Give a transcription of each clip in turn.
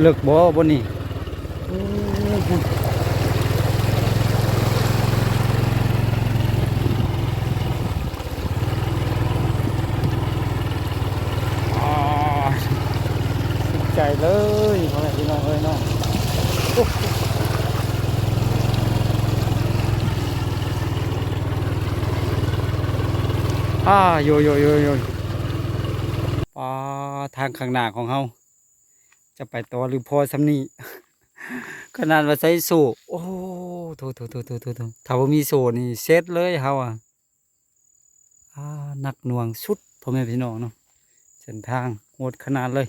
ເລິກບໍ່ບ່ອນນີ້? ອາ ສຸດໃຈເລີຍ ພໍ່ແມ່ພີ່ນ້ອງເອີຍເນາະ. ອາ ໂຍ ໂຍ ໂຍ ໂຍ ປາ ທາງຂ້າງໜ້າຂອງເຮົາ ຈະໄປຕໍ່ຫຼືພໍສ່ຳນີ້? ຂະໜາດວ່າໃສ່ໂສ້ ໂອ້ ໂທ້ໆໆໆໆ ຖ້າບໍ່ມີໂສ້ນີ້ເສັດເລີຍເຮົາອະ. ອາ ໜັກໜ່ວງສຸດ ພໍ່ແມ່ພີ່ນ້ອງເນາະ, ເສັ້ນທາງໂຫດຂະໜາດເລີຍ.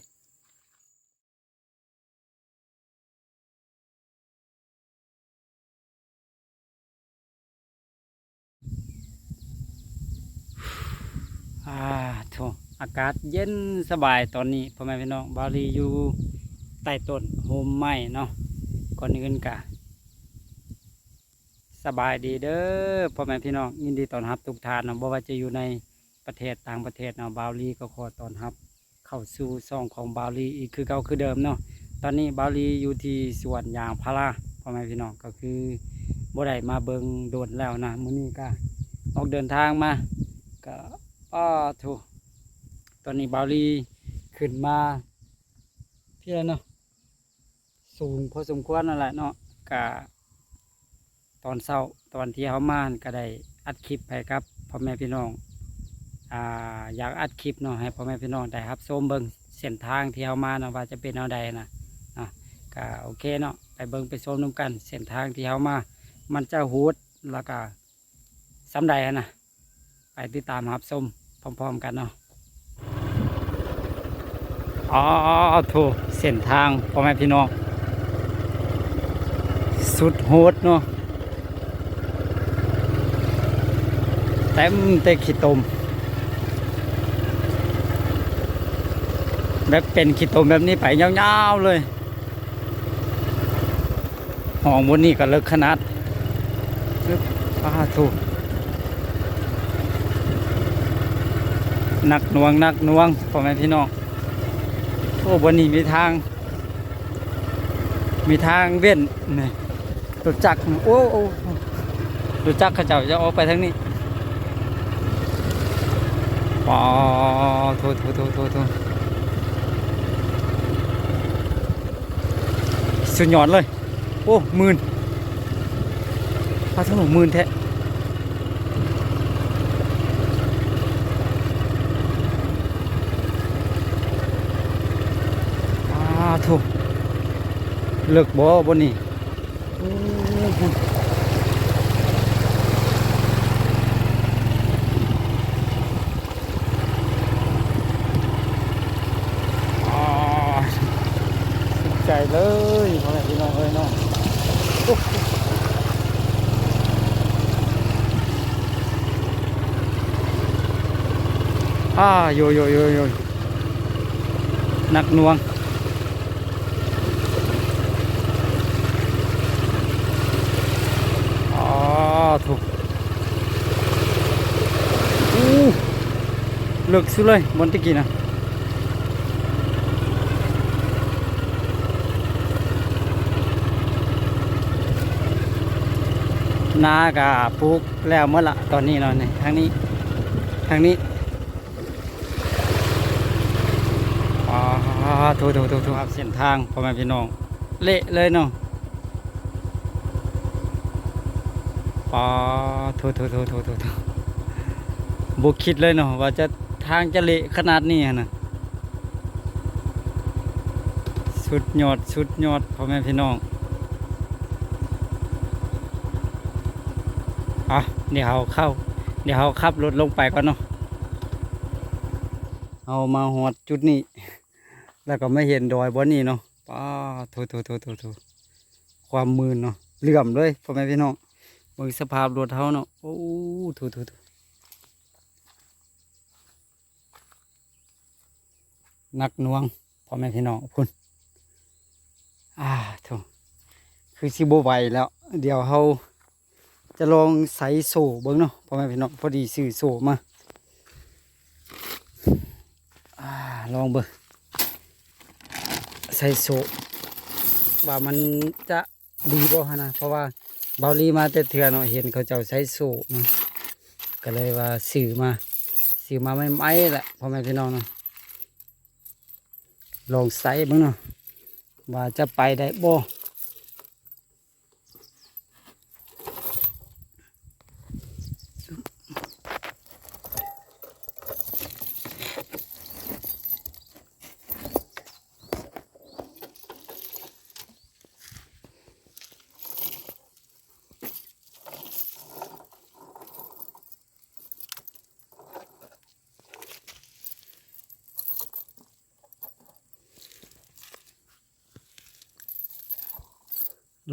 ອາ ໂທ້ ອາກາດເຢັນສະບາຍຕອນນີ້ ພໍ່ແມ່ພີ່ນ້ອງ. ບ່າວລີຢູ່ໃຕ້ຕົ້ນຮົ່ມໄມ້ເນາະ. ກ່ອນອື່ນກະສະບາຍດີເດີ ພໍ່ແມ່ພີ່ນ້ອງ, ຍິນດີຕ້ອນຮັບທຸກທ່ານເນາະ, ບໍ່ວ່າຈະຢູ່ໃນປະເທດ ຕ່າງປະເທດເນາະ. ບ່າວລີກໍຂໍຕ້ອນຮັບ ເຂົ້າສູ່ຊ່ອງຂອງບ່າວລີອີກຄືເກົ່າຄືເດີມເນາະ. ຕອນນີ້ບ່າວລີຢູ່ທີ່ສວນຢາງພາລາ ພໍ່ແມ່ພີ່ນ້ອງ, ກໍຄືບໍ່ໄດ້ມາເບິ່ງດົນແລ້ວນະ. ມື້ນີ້ກະອອກເດີນທາງມາ ກະ ປາໂທ້ ຕອນນີ້ບ່າວລີຂຶ້ນມາພີ້ແລ້ວເນາະ, ສູງພໍສົມຄວນນັ້ນແຫຼະເນາະ. ກະ ຕອນເຊົ້າ ຕອນທີ່ເຮົາມາຫັ້ນກະໄດ້ອັດຄລິບໃຫ້ກັບພໍ່ແມ່ພີ່ນ້ອງ ອ່າ ຢາກອັດຄລິບເນາະ ໃຫ້ພໍ່ແມ່ພີ່ນ້ອງໄດ້ຮັບຊົມເບິ່ງເສັ້ນທາງທີ່ເຮົາມາເນາະ ວ່າຈະເປັນແນວໃດນະ ເນາະ. ກະໂອເຄເນາະ, ໄປເບິ່ງໄປຊົມນຳກັນ ເສັ້ນທາງທີ່ເຮົາມາ ມັນຈະໂຫດ ແລ້ວກະສ່ຳໃດຫັ້ນນະ. ໄປຕິດຕາມຮັບຊົມພ້ອມໆກັນເນາະ. ອາໂທ້ ເສັ້ນທາງ ພໍ່ແມ່ພີ່ນ້ອງ ສຸດໂຫດເນາະ, ເຕັມແຕ່ຂີ້ຕົມ, ແບບເປັນຂີ້ຕົມແບບນີ້ໄປຍາວໆເລີຍ. ຫ້ອງບົນນີ້ກໍເລິກຂະໜາດ. ປາໂທ້ ໜັກໜ່ວງ ໜັກໜ່ວງ ພໍ່ແມ່ພີ່ນ້ອງ. ໂອ້ ບົນນີ້ມີທາງ ມີທາງເວັ້ນນີ້ ລົດຈັກ. ໂອ້ ໂອ້ ລົດຈັກເຂົາເຈົ້າຈະອອກໄປທາງນີ້. ປາໂທ້ ໂທ້ ໂທ້ ໂທ້ ສຸດຍອດເລີຍ. ໂອ້ ມື່ນ ປາໂທ້ ມື່ນແທ້. ປາໂທ້ ເລິກບໍ່ບ່ອນນີ້? ໂອ້ ອາ ສຸດໃຈເລີຍ ພໍ່ແມ່ພີ່ນ້ອງເອີຍເນາະ. ໂອ້ ອາ ໂຍ ໂຍ ໂຍ ໂຍ ໜັກໜ່ວງ. ອາໂທ້ ໂອ້ ເລິກສຸດເລີຍບ່ອນຕະກີ້ນະ. ນາກະປູກແລ້ວໝົດລະຕອນນີ້ເນາະ. ນີ້ ທາງນີ້ ທາງນີ້. ປາໂທ້ ໂທ້ ໂທ້ ໂທ້ ເສັ້ນທາງ ພໍ່ແມ່ພີ່ນ້ອງ ເລະເລີຍເນາະ. ປາໂທ້ ໂທ້ ໂທ້ ບໍ່ຄິດເລີຍເນາະ ວ່າຈະ ທາງຈະເລະຂະໜາດນີ້ຫັ້ນນະ. ສຸດຍອດ ສຸດຍອດ ພໍ່ແມ່ພີ່ນ້ອງ. ອ່ະ ດຽວເຮົາເຂົ້າ ດຽວເຮົາຂັບລົດລົງໄປກ່ອນເນາະ. ເຮົາມາຮອດຈຸດນີ້ ແລ້ວກໍມາເຫັນດອຍບ່ອນນີ້ເນາະ. ປາໂທ້ ໂທ້ ຄວາມມື່ນເນາະ ເຫຼື້ອມເລີຍ ພໍ່ແມ່ພີ່ນ້ອງ. ເບິ່ງສະພາບລົດເຮົາເນາະ. ໂອ້ ໂທ້ ໂທ້ ໂທ້ ໜັກໜ່ວງ ພໍ່ແມ່ພີ່ນ້ອງ ພຸ້ນ. ອາໂທ້ ຄືຊິບໍ່ໄຫວແລ້ວ. ດຽວເຮົາຈະລອງໃສ່ໂສ້ເບິ່ງເນາະ ພໍ່ແມ່ພີ່ນ້ອງ. ພໍດີຊື້ໂສ້ມາ ອາ ລອງເບິ່ງ ໃສ່ໂສ້. ວ່າມັນຈະດີບໍ່ຫັ້ນນະ ເພາະວ່າບ່າວລີມາແຕ່ເທື່ອເນາະ ເຫັນເຂົາເຈົ້າໃຊ້ໂສ້ເນາະ ກໍເລີຍວ່າຊື້ມາ ຊື້ມາໃໝ່ໆແຫຼະ ພໍ່ແມ່ພີ່ນ້ອງເນາະ ລອງໃຊ້ເບິ່ງເນາະ ວ່າຈະໄປໄດ້ບໍ່.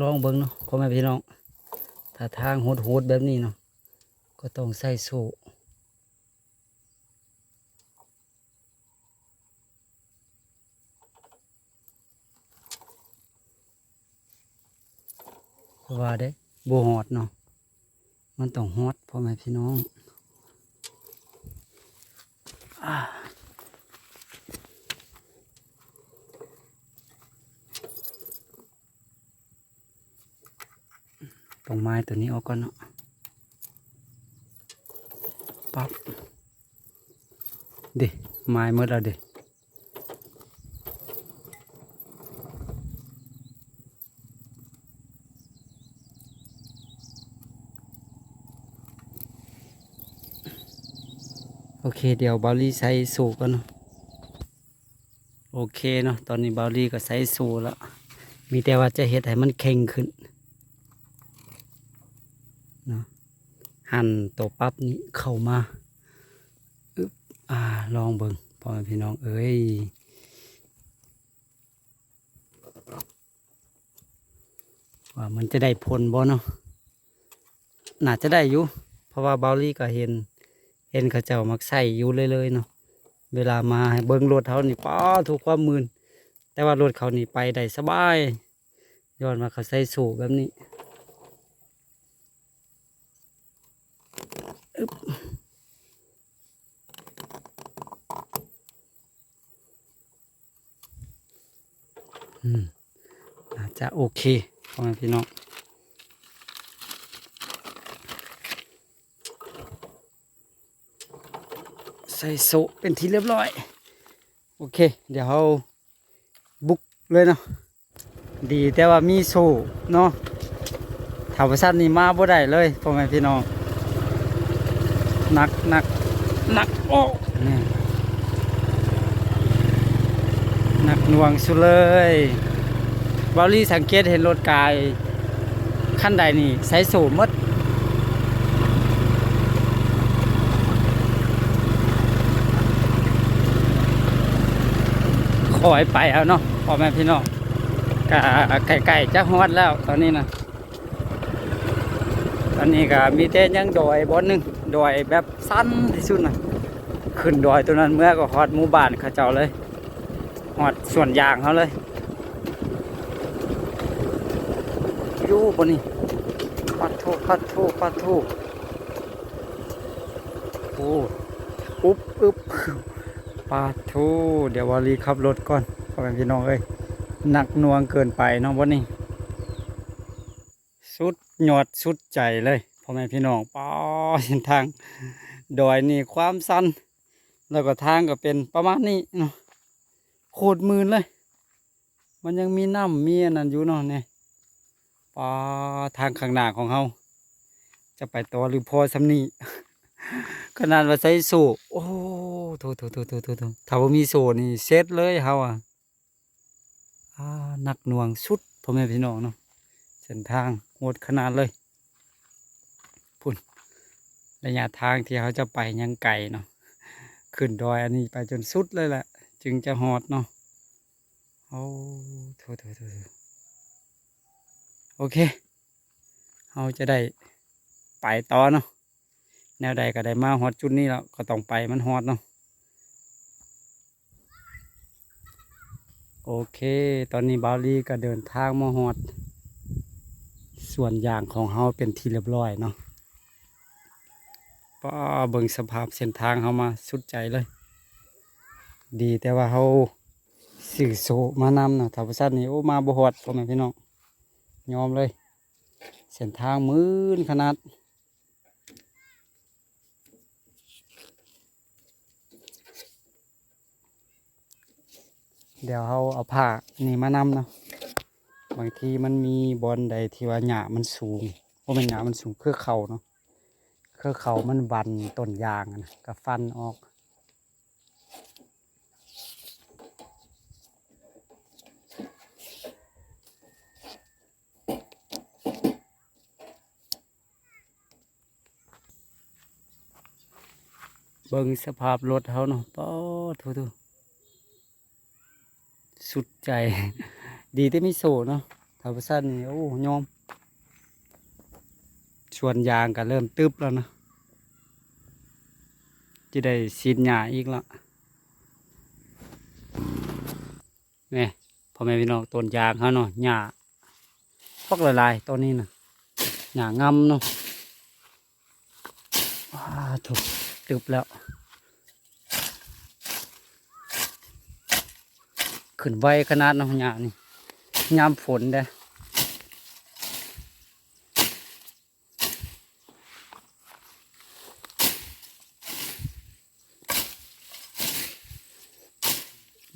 ລອງເບິ່ງເນາະ ພໍ່ແມ່ພີ່ນ້ອງ ຖ້າທາງໂຫດໆແບບນີ້ເນາະ ກໍຕ້ອງໃຊ້ໂສ້. ວ່າເດ້ ບໍ່ຮອດເນາະ ມັນຕ້ອງຮອດ ພໍ່ແມ່ພີ່ນ້ອງ ອາ ຕ້ອງມາຍຕົວນີ້ອອກກ່ອນເນາະ ປັບ ເດ້ ມາຍໝົດແລ້ວເດ້. ໂອເຄ ດຽວບ່າວລີໃສ່ໂສ້ກ່ອນເນາະ ໂອເຄເນາະ ຕອນນີ້ບ່າວລີກໍໃສ່ໂສ້ແລ້ວ ມີແຕ່ວ່າຈະເຮັດໃຫ້ມັນເຄັ່ງຂຶ້ນເນາະ ຫັນຕົວປັບນີ້ເຂົ້າມາ ອຶບ ອາ ລອງເບິ່ງ ພໍ່ແມ່ພີ່ນ້ອງເອີຍ ວ່າມັນຈະໄດ້ຜົນບໍ່ເນາະ ໜ້າຈະໄດ້ຢູ່ ເພາະວ່າບ່າວລີກໍເຫັນ ເຫັນເຂົາເຈົ້າມັກໃຊ້ຢູ່ເລື້ອຍໆເນາະ ເວລາມາໃຫ້ເບິ່ງລົດເຮົານີ້ ປາໂທ້ ຄວາມມື່ນ ແຕ່ວ່າລົດເຂົານີ້ໄປໄດ້ສະບາຍ ຍ້ອນວ່າເຂົາໃສ່ໂສ້ແບບນີ້ ອືມ ໜ້າຈະໂອເຄ ພໍ່ແມ່ພີ່ນ້ອງ ໃສ່ໂສ້ເປັນທີ່ລຽບຮ້ອຍ ໂອເຄ ດຽວເຮົາບຸກເລີຍເນາະ. ດີແຕ່ວ່າມີໂສ້ເນາະ ຖ້າບໍ່ຊັ້ນນີ້ມາບໍ່ໄດ້ເລີຍ ພໍ່ແມ່ພີ່ນ້ອງ ໜັກ ໜັກ ໜັກ ໂອ້ ນີ້ ໜັກໜ່ວງສຸດເລີຍ ບ່າວລີສັງເກດເຫັນລົດກາຍ ຄັນໃດນີ້ໃຊ້ໂສ້ໝົດ ຄ່ອຍໄປເອົາເນາະ ພໍ່ແມ່ພີ່ນ້ອງ ກະໃກ້ໆຈະຮອດແລ້ວຕອນນີ້ນະ ຕອນນີ້ກະມີແຕ່ຍັງດອຍບ່ອນໜຶ່ງ ດອຍແບບຊັນທີ່ສຸດນະ ຂຶ້ນດອຍໂຕນັ້ນເມືອກໍຮອດໝູ່ບ້ານເຂົາເຈົ້າເລີຍ ຮອດສວນຢາງເຮົາເລີຍ ຢູ່ບໍ່ນີ້ ປາດໂທ້ ປາດໂທ້ ປາດໂທ້ ໂອ້ ອຸບ ອຶບ ປາດໂທ້ ດຽວບ່າວລີຂັບລົດກ່ອນ ພໍ່ແມ່ພີ່ນ້ອງເອີຍ ໜັກໜ່ວງເກີນໄປເນາະບ່ອນນີ້ ສຸດຍອດສຸດໃຈເລີຍ ພໍ່ແມ່ພີ່ນ້ອງ ປາ ເສັ້ນທາງດອຍນີ້ຄວາມຊັນ ແລ້ວກໍທາງກໍເປັນປະມານນີ້ເນາະ ໂຄດມື່ນເລີຍ ມັນຍັງມີນ້ຳມີອັນນັ້ນຢູ່ເນາະນີ້ ປາ ທາງຂ້າງໜ້າຂອງເຮົາ ຈະໄປຕໍ່ຫຼືພໍສ່ຳນີ້ ຂະໜາດວ່າໃຊ້ໂສ້ ໂອ້ ໂທ້ໆ ຖ້າບໍ່ມີໂສ້ນີ້ເສັດເລີຍເຮົາອະ ອາ ໜັກໜ່ວງສຸດ ພໍ່ແມ່ພີ່ນ້ອງເນາະ ເສັ້ນທາງໂຫດຂະໜາດເລີຍ ພຸ້ນ ໄລຍະທາງທີ່ເຮົາຈະໄປຍັງໄກເນາະ ຂຶ້ນດອຍອັນນີ້ໄປຈົນສຸດເລີຍແຫຼະ ຈຶ່ງຈະຮອດເນາະ ໂອ້ ໂທ້ໆ ໂອເຄ ເຮົາຈະໄດ້ໄປຕໍ່ເນາະ ແນວໃດກໍໄດ້ມາຮອດຈຸດນີ້ແລ້ວ ກໍຕ້ອງໄປໃຫ້ມັນຮອດເນາະ ໂອເຄ ຕອນນີ້ບ່າວລີກໍເດີນທາງມາຮອດສວນຢາງຂອງເຮົາເປັນທີ່ລຽບຮ້ອຍເນາະ ປາ ເບິ່ງສະພາບເສັ້ນທາງເຮົາມາສຸດໃຈເລີຍ ດີແຕ່ວ່າເຮົາ ຊື້ໂສ້ມານຳນະ ຖ້າບໍ່ຊັ້ນນີ້ ໂອ້ ມາບໍ່ຮອດ ພໍ່ແມ່ພີ່ນ້ອງ ຍອມເລີຍ ເສັ້ນທາງມື່ນຂະໜາດ. ດຽວເຮົາເອົາຜ້ານີ້ມານຳເນາະ ບາງທີມັນມີບ່ອນໃດທີ່ວ່າຫຍ້າມັນສູງ ບໍ່ແມ່ນຫຍ້າມັນສູງ ເຄືອເຂົາເນາະ ເຄືອເຂົາມັນບັ້ນຕົ້ນຢາງນະ ກະຟັນອອກ. ເບິ່ງສະພາບລົດເຮົາເນາະ ປາດໂທ້ ສຸດໃຈ ດີແຕ່ມີໂສ້ເນາະ ຖ້າບໍ່ຊັ້ນນີ້ ໂອ້ ຍອມ. ສວນຢາງກະເລີ່ມຕຶບແລ້ວນະ ຈະໄດ້ສີດຫຍ້າອີກລະ ນີ້ ພໍ່ແມ່ພີ່ນ້ອງ ຕົ້ນຢາງເຮົາເນາະ ຫຍ້າ ບັກຫຼາຍໆ ຕອນນີ້ນະ ຫຍ້າງາມເນາະ. ອ້າ ໂທ້ ຕຶບແລ້ວ ຂຶ້ນໄວຂະໜາດເນາະ ຫຍ້ານີ້ ຍາມຝົນເດ້.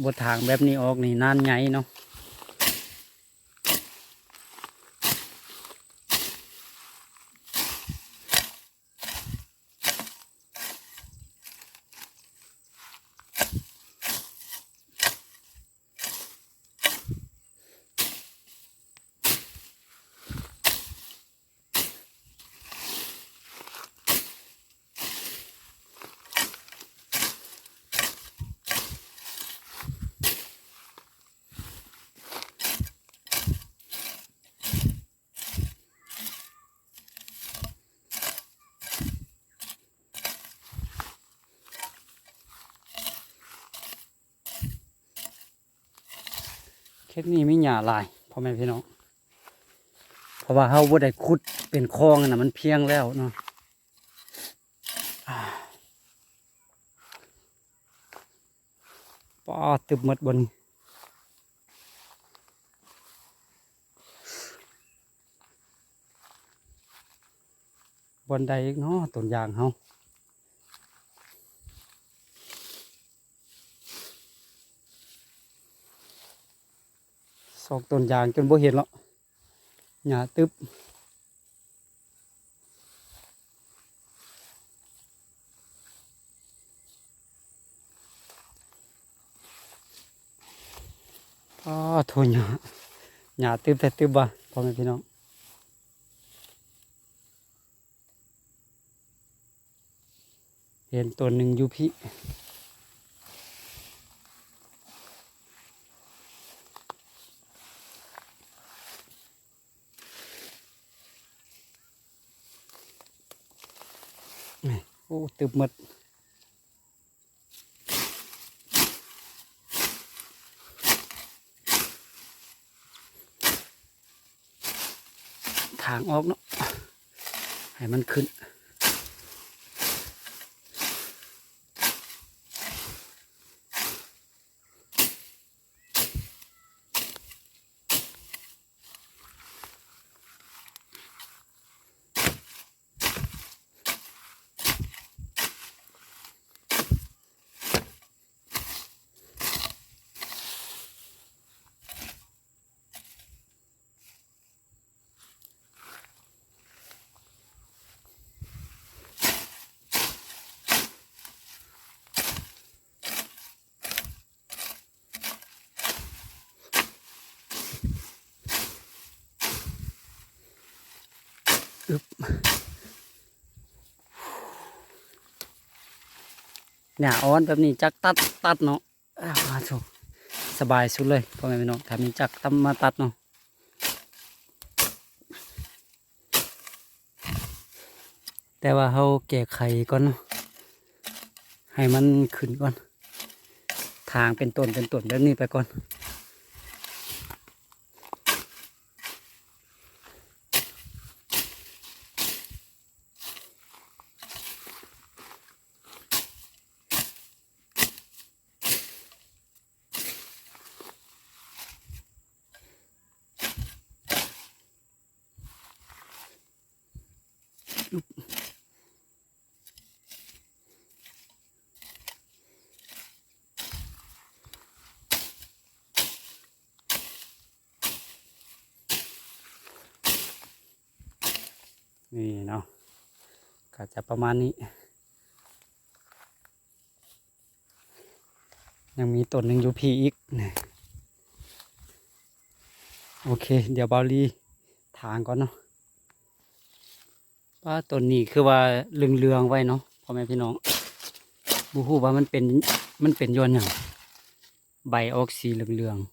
ບໍ່ຖາງແບບນີ້ອອກນີ້ນານໃຫຍ່ເນາະ. ເຂດນີ້ມີຫຍ້າຫຼາຍ ພໍ່ແມ່ພີ່ນ້ອງ ເພາະວ່າເຮົາບໍ່ໄດ້ຂຸດເປັນຄອງຫັ້ນນະ ມັນພຽງແລ້ວເນາະ. ປ້າ ຕຶບໝົດບ່ອນນີ້ ບ່ອນໃດອີກເນາະ ຕົ້ນຢາງເຮົາ. ຊອກຕົ້ນຢາງຈົນບໍ່ເຫັນແລ້ວ ຫຍ້າຕຶບ. ອ້າ ໂທ້ ຫຍ້າ ຫຍ້າຕຶບແທ້ຕຶບວ່າ ພໍ່ແມ່ພີ່ນ້ອງ. ເຫັນຕົ້ນໜຶ່ງຢູ່ພີ້ ນີ້ ໂອ້ ຕຶບໝົດ. ທາງອອກເນາະ ໃຫ້ມັນຂຶ້ນ. ອຶບ ຫຍ້າອ່ອນແບບນີ້ຈັກຕັດ ຕັດເນາະ. ອາ ໂທ້ ສະບາຍສຸດເລີຍ ພໍ່ແມ່ພີ່ນ້ອງ ຖ້າມີຈັກຕຳມາຕັດເນາະ. ແຕ່ວ່າເຮົາແກ້ໄຂກ່ອນເນາະ ໃຫ້ມັນຂຶ້ນກ່ອນ ຖາງເປັນຕົ້ນເປັນຕົ້ນແບບນີ້ໄປກ່ອນ. ໂ ອຶບ ນີ້ເນາະ ກໍຈະປະມານນີ້. ຍັງມີຕົ້ນໜຶ່ງຢູ່ພີ້ອີກ. ໂອເຄ ດຽວບ່າວລີຖາງກ່ອນເນາະ. ປ້າ ຕົ້ນນີ້ຄືວ່າເຫຼືອງໆໄວ້ເນາະ ພໍ່ແມ່ພີ່ນ້ອງ. ບໍ່ຮູ້ວ່າມັນເປັນ ມັນເປັນຍ້ອນຫຍັງ ໃບອອກສີເຫຼືອງໆ.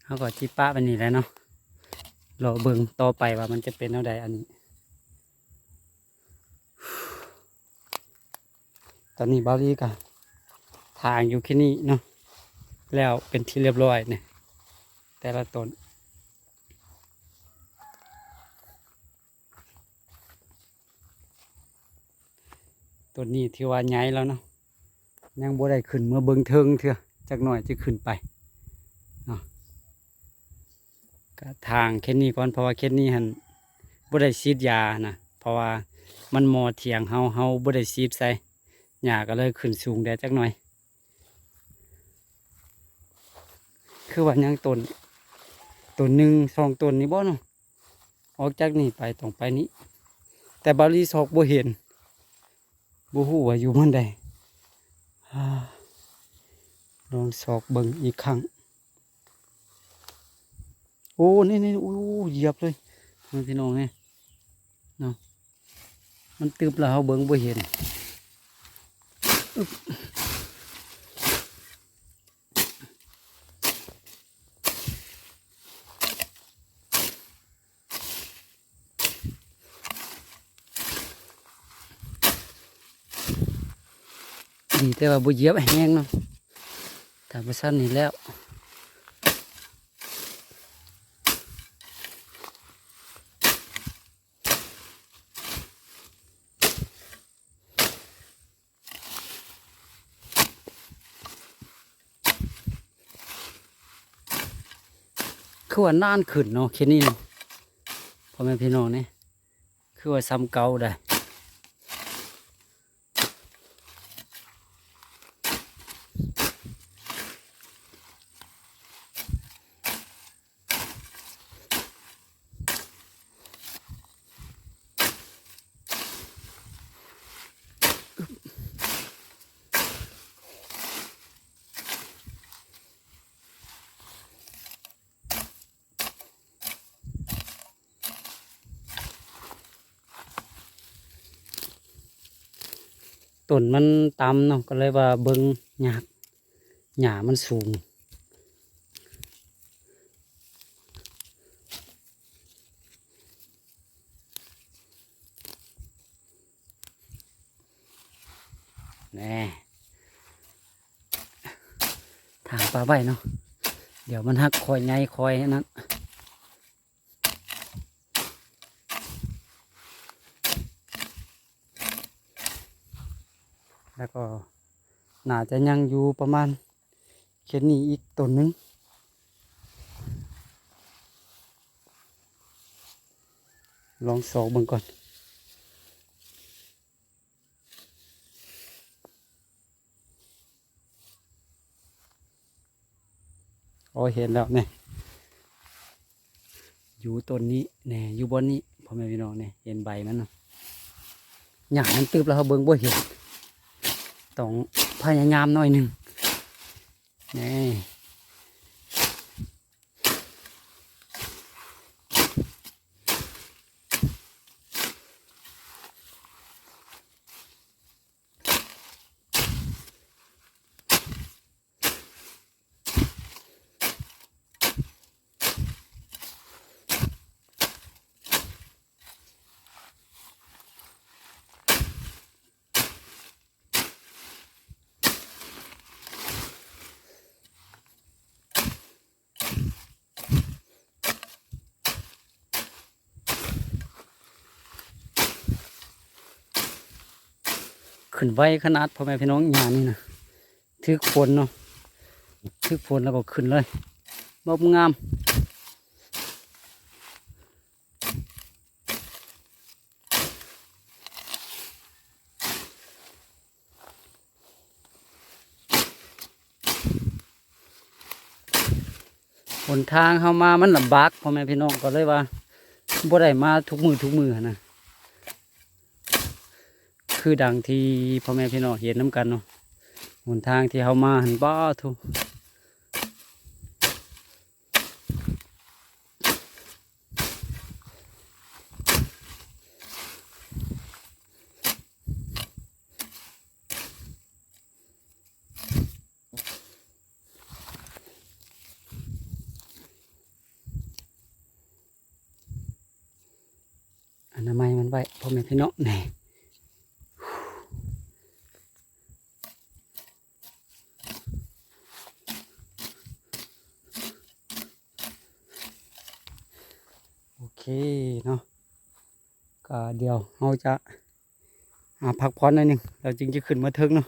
ເຮົາກໍຊິປະໄວ້ນີ້ແຫຼະເນາະ ລໍເບິ່ງຕໍ່ໄປວ່າມັນຈະເປັນແນວໃດອັນນີ້. ຕອນນີ້ບ່າວລີກໍຖາງຢູ່ແຄ່ນີ້ເນາະ ແລ້ວເປັນທີ່ຮຽບຮ້ອຍນີ້ ແຕ່ລະຕົ້ນ. ຕົ້ນນີ້ຖືວ່າໃຫຍ່ແລ້ວເນາະ ຍັງບໍ່ໄດ້ຂຶ້ນເມືອເບິ່ງເທິງເທື່ອ ຈັກໜ້ອຍຈະຂຶ້ນໄປເນາະ. ກະຖາງເຂດນີ້ກ່ອນ ເພາະວ່າເຂດນີ້ຫັ້ນບໍ່ໄດ້ສີດຢານະ ເພາະວ່າມັນໝໍ້ຖຽງເຮົາ ເຮົາບໍ່ໄດ້ສີດໃສ່ ຫຍ້າກໍເລີຍຂຶ້ນສູງແດ່ຈັກໜ້ອຍ. ຄືວ່າຍັງຕົ້ນ ຕົ້ນໜຶ່ງສອງຕົ້ນນີ້ບໍ່ເນາະ ອອກຈາກນີ້ໄປຕ້ອງໄປນີ້ ແຕ່ບ່າວລີຊອກບໍ່ເຫັນ ບໍ່ຮູ້ວ່າຢູ່ບ່ອນໃດ. ລອງຊອກເບິ່ງອີກຄັ້ງ. ໂອ້ ນີ້ໆ ໂອ້ ຢຽບເລີຍ ພີ່ນ້ອງເອີຍເນາະ ມັນຕຶບແລ້ວເຮົາເບິ່ງບໍ່ເຫັນ. ອຶບ ດີແຕ່ວ່າບໍ່ຢຽບແຮງເນາະ ຖ້າບໍ່ຊັ້ນນີ້ແລ້ວ. ຄືວ່ານານຂຶ້ນເນາະ ເຂດນີ້ເນາະ ພໍ່ແມ່ພີ່ນ້ອງເນຍ ຄືວ່າສ່ຳເກົ່າໄດ໋. ຕົ້ນມັນຕ່ຳເນາະ ກໍເລີຍວ່າເບິ່ງຍາກ ຫຍ້າມັນສູງ. ແນ່ ຖາງປະໄວ້ເນາະ ດຽວມັນຫັກຄ່ອຍໃຫຍ່ຄ່ອຍອັນນັ້ນ. ແລ້ວກໍໜ້າຈະຍັງຢູ່ປະມານເຂດນີ້ອີກຕົ້ນໜຶ່ງ ລອງຊອກເບິ່ງກ່ອນ. ໂອ້ ເຫັນແລ້ວນີ້ ຢູ່ຕົ້ນນີ້ແນ່ ຢູ່ບ່ອນນີ້ ພໍ່ແມ່ພີ່ນ້ອງນີ້ ເຫັນໃບມັນນະ ຫຍ້າມັນຕຶບແລ້ວເຮົາເບິ່ງບໍ່ເຫັນ ຕ້ອງພະຍາຍາມໜ້ອຍໜຶ່ງນີ້. ນີ້ ຂຶ້ນໄວຂະໜາດ ພໍ່ແມ່ພີ່ນ້ອງ ຫຍ້ານີ້ນະ ຖືກຝົນເນາະ ຖືກຝົນແລ້ວກໍຂຶ້ນເລີຍ ງາມ. ຫົນທາງເຮົາມາມັນລຳບາກ ພໍ່ແມ່ພີ່ນ້ອງ ກໍເລີຍວ່າບໍ່ໄດ້ມາທຸກມື້ທຸກມື້ຫັ້ນນະ ຄືດັ່ງທີ່ພໍ່ແມ່ພີ່ນ້ອງເຫັນນຳກັນເນາະ ຫົນທາງທີ່ເຮົາມາຫັ້ນ ປາໂທ້. ອະນາໄມມັນໄວ້ ພໍ່ແມ່ພີ່ນ້ອງ ນີ້. ໂອເຄເນາະ ກໍດຽວເຮົາຈະ ອາ ພັກຜ່ອນໜ້ອຍໜຶ່ງ ແລ້ວຈຶ່ງຈະຂຶ້ນມາເທິງເນາະ.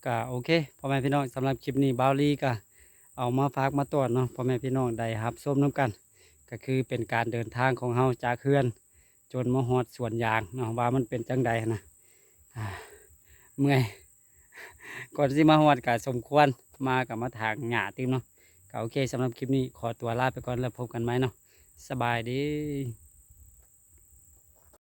ກະໂອເຄ ພໍ່ແມ່ພີ່ນ້ອງ ສຳລັບຄລິບນີ້ ບ່າວລີກະເອົາມາຝາກມາຕ້ອນເນາະ ພໍ່ແມ່ພີ່ນ້ອງໄດ້ຮັບຊົມນຳກັນ ກະຄືເປັນການເດີນທາງຂອງເຮົາຈາກເຮືອນ ຈົນມາຮອດສວນຢາງເນາະ ວ່າມັນເປັນຈັ່ງໃດຫັ້ນນະ ອາ ເມື່ອຍ ກ່ອນຊິມາຮອດກະສົມຄວນ ມາກະມາຖາງຫຍ້າຕື່ມເນາະ. ກະໂອເຄ ສຳລັບຄລິບນີ້ຂໍຕົວລາໄປກ່ອນ ແລ້ວພົບກັນໃໝ່ເນາະ ສະບາຍດີ.